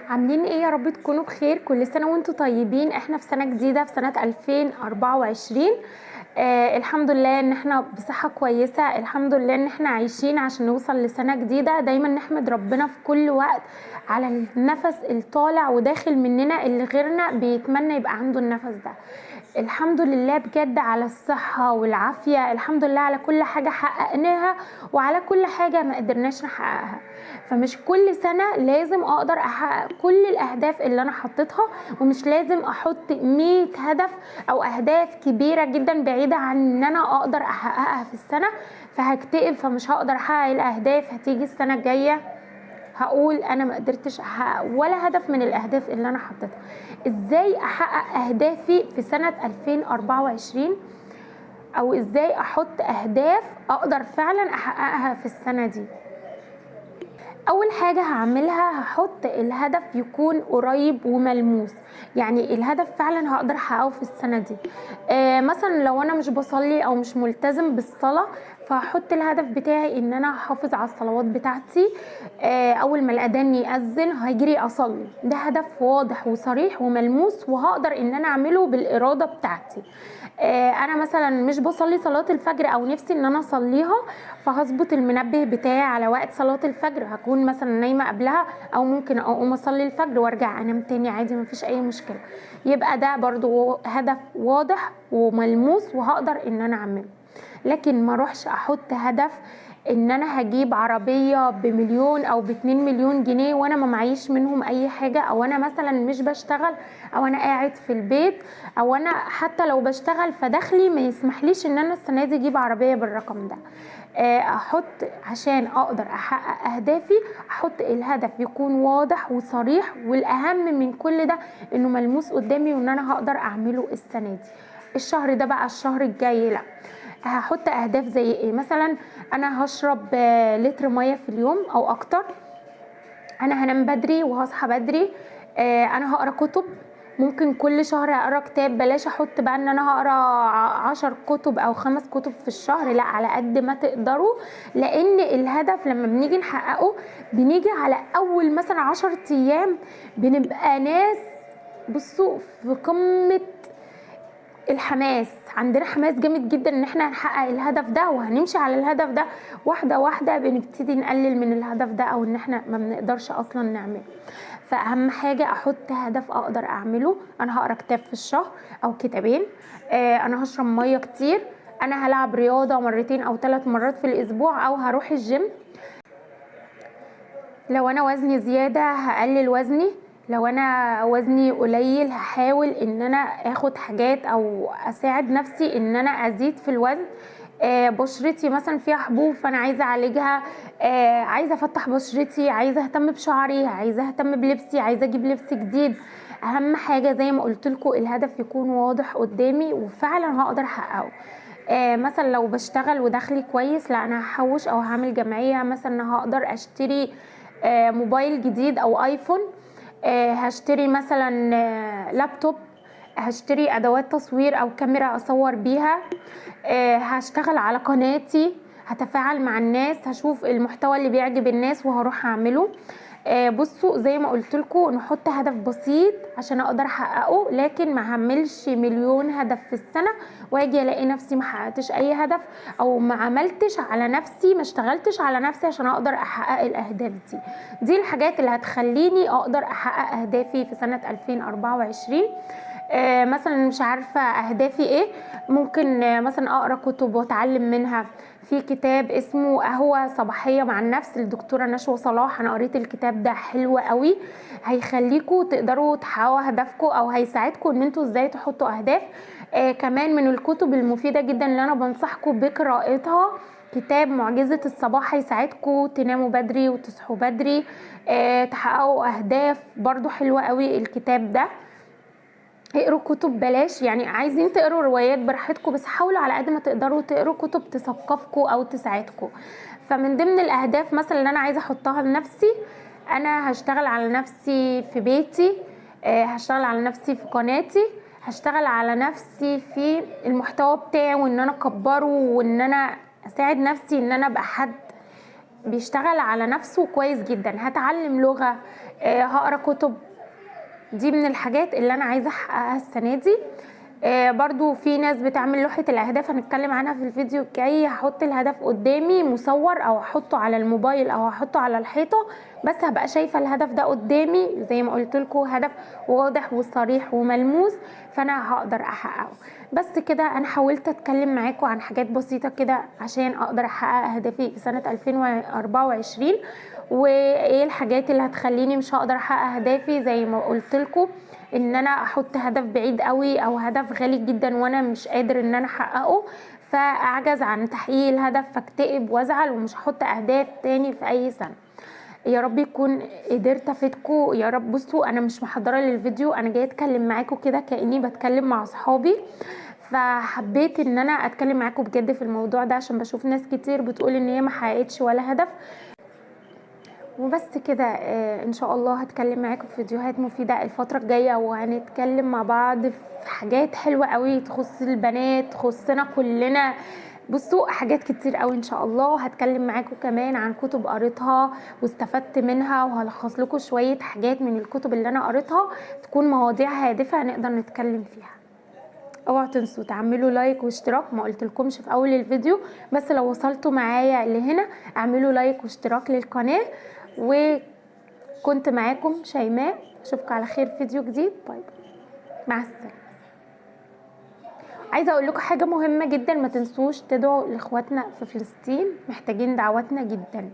عاملين ايه؟ يا رب تكونوا بخير. كل سنة وانتم طيبين. احنا في سنة جديدة، في سنة 2024. الحمد لله ان احنا بصحة كويسة، الحمد لله ان احنا عايشين عشان نوصل لسنة جديدة. دايما نحمد ربنا في كل وقت على النفس الطالع وداخل مننا اللي غيرنا بيتمنى يبقى عنده النفس ده. الحمد لله بجد على الصحة والعافية، الحمد لله على كل حاجة حققناها وعلى كل حاجة ما قدرناش نحققها. فمش كل سنة لازم أقدر أحقق كل الأهداف اللي أنا حطيتها، ومش لازم أحط 100 هدف أو أهداف كبيرة جدا بعيدة عن إن أنا أقدر أحققها في السنة، فهكتئب فمش هقدر أحقق الأهداف. هتيجي السنة الجاية هقول أنا ما قدرتش أحقق ولا هدف من الأهداف اللي أنا حطيتها. إزاي أحقق أهدافي في سنة 2024؟ أو إزاي أحط أهداف أقدر فعلا أحققها في السنة دي؟ أول حاجة هعملها هحط الهدف يكون قريب وملموس، يعني الهدف فعلا هقدر أحققه في السنة دي. مثلا لو أنا مش بصلي أو مش ملتزم بالصلاة، فهحط الهدف بتاعي إن أنا هحافظ على الصلوات بتاعتي. أول ما الأذان يأذن هجري أصلي. ده هدف واضح وصريح وملموس وهقدر إن أنا أعمله بالإرادة بتاعتي. أنا مثلا مش بصلي صلاة الفجر أو نفسي إن أنا أصليها، فهظبط المنبه بتاعي على وقت صلاة الفجر، هكون مثلا نايمة قبلها أو ممكن أقوم أصلي الفجر وأرجع أنام تاني عادي، مفيش أي مشكلة. يبقى ده برضو هدف واضح وملموس وهقدر إن أنا أعمله. لكن ما اروحش احط هدف ان انا هجيب عربية ب1,000,000 او ب2 مليون جنيه وانا ما معيش منهم اي حاجة، او انا مثلا مش بشتغل، او انا قاعد في البيت، او انا حتى لو بشتغل فدخلي ما يسمحليش ان انا السنة دي اجيب عربية بالرقم ده. احط عشان اقدر احقق اهدافي، احط الهدف يكون واضح وصريح، والاهم من كل ده انه ملموس قدامي وان انا هقدر اعمله السنة دي. الشهر ده بقى، الشهر الجاي لا. هحط اهداف زي ايه؟ مثلا انا هشرب لتر ميه في اليوم او اكتر، انا هنام بدري وهصحى بدري، انا هقرا كتب، ممكن كل شهر اقرا كتاب. بلاش احط بقى ان انا هقرا 10 كتب او 5 كتب في الشهر، لا، على قد ما تقدروا، لان الهدف لما بنيجي نحققه بنيجي على اول مثلا 10 ايام بنبقى ناس في قمة الحماس، عندنا حماس جامد جدا ان احنا هنحقق الهدف ده وهنمشي على الهدف ده. واحدة واحدة بنبتدي نقلل من الهدف ده او ان احنا ما بنقدرش اصلا نعمله. فاهم حاجة احط هدف اقدر اعمله. انا هقرا كتاب في الشهر او كتابين، انا هشرب مية كتير، انا هلعب رياضة مرتين او 3 مرات في الاسبوع، او هروح الجيم. لو انا وزني زيادة هقلل وزني، لو انا وزني قليل هحاول ان انا اخد حاجات او اساعد نفسي ان انا ازيد في الوزن. بشرتي مثلا فيها حبوب فانا عايزه اعالجها، عايزه افتح بشرتي، عايزه اهتم بشعري، عايزه اهتم بلبسي، عايزه اجيب لبس جديد. اهم حاجه زي ما قلت لكم الهدف يكون واضح قدامي وفعلا هقدر احققه. مثلا لو بشتغل ودخلي كويس، لا انا هحوش او هعمل جمعيه، مثلا هقدر اشتري، موبايل جديد او ايفون، هشتري مثلا، لابتوب، هشتري ادوات تصوير او كاميرا اصور بيها، هشتغل على قناتي، هتفاعل مع الناس، هشوف المحتوى اللي بيعجب الناس وهروح اعمله. زي ما قلت لكم نحط هدف بسيط عشان اقدر احققه، لكن ما هعملش 1,000,000 هدف في السنه واجي الاقي نفسي ما حققتش اي هدف، او ما عملتش على نفسي، ما اشتغلتش على نفسي عشان اقدر احقق الاهداف دي. دي الحاجات اللي هتخليني اقدر احقق اهدافي في سنه 2024. مثلا مش عارفه اهدافي ايه، ممكن، مثلا اقرا كتب واتعلم منها. في كتاب اسمه قهوه صباحيه مع النفس للدكتوره نشوى صلاح، انا قريت الكتاب ده حلو قوي، هيخليكوا تقدروا تحققوا هدفكوا او هيساعدكوا ان انتوا ازاي تحطوا اهداف. كمان من الكتب المفيده جدا اللي انا بنصحكم بقراءتها كتاب معجزة الصباح، هيساعدكم تناموا بدري وتصحوا بدري، تحققوا اهداف، برضو حلوة قوي الكتاب ده. اقروا كتب، بلاش عايزين تقروا روايات براحتكم، بس حاولوا على قد ما تقدروا تقروا كتب تثقفكم او تساعدكم. فمن ضمن الاهداف مثلا اللي انا عايزه احطها لنفسي، انا هشتغل على نفسي في بيتي، هشتغل على نفسي في قناتي، هشتغل على نفسي في المحتوى بتاعي وان انا اكبره وان انا اساعد نفسي ان انا ابقى حد بيشتغل على نفسه كويس جدا. هتعلم لغة، هقرا كتب. دي من الحاجات اللي انا عايزه احققها السنة دي. برضو في ناس بتعمل لوحة الاهداف، هنتكلم عنها في الفيديو الجاي. هحط الهدف قدامي مصور، او هحطه على الموبايل، او هحطه على الحيطة، بس هبقى شايفة الهدف ده قدامي زي ما قلت لكم، هدف واضح وصريح وملموس، فانا هقدر احققه. بس كده انا حاولت اتكلم معاكم عن حاجات بسيطة كده عشان اقدر احقق هدفي في سنة 2024، وايه الحاجات اللي هتخليني مش هقدر احقق اهدافي. زي ما قلت لكم ان انا احط هدف بعيد قوي او هدف غالي جدا وانا مش قادر ان انا احققه، فاعجز عن تحقيق الهدف فاكتئب وازعل ومش هحط اهداف تاني في اي سنة. يا رب يكون قدرت افيدكم يا رب. بصوا انا مش محضرة للفيديو، انا جاية اتكلم معاكم كده كاني بتكلم مع اصحابي، فحبيت ان انا اتكلم معاكم بجد في الموضوع ده عشان بشوف ناس كتير بتقول ان هي ما حققتش ولا هدف. وبس كده، ان شاء الله هتكلم معاكم في فيديوهات مفيدة الفترة الجاية، وهنتكلم مع بعض في حاجات حلوة قوي تخص البنات، تخصنا كلنا. بصوا حاجات كتير قوي ان شاء الله. هتكلم معاكم كمان عن كتب قريتها واستفدت منها، وهلخص لكم شوية حاجات من الكتب اللي انا قريتها تكون مواضيع هادفة نقدر نتكلم فيها. اوعوا تنسوا تعملوا like واشتراك، ما قلتلكمش في اول الفيديو، بس لو وصلتوا معايا لهنا اعملوا like واشتراك للقناة. وكنت معاكم شيماء، اشوفكم على خير في فيديو جديد. bye bye، مع السلامة. عايزه اقول لكم حاجة مهمة جدا، ما تنسوش تدعوا لاخواتنا في فلسطين، محتاجين دعواتنا جدا.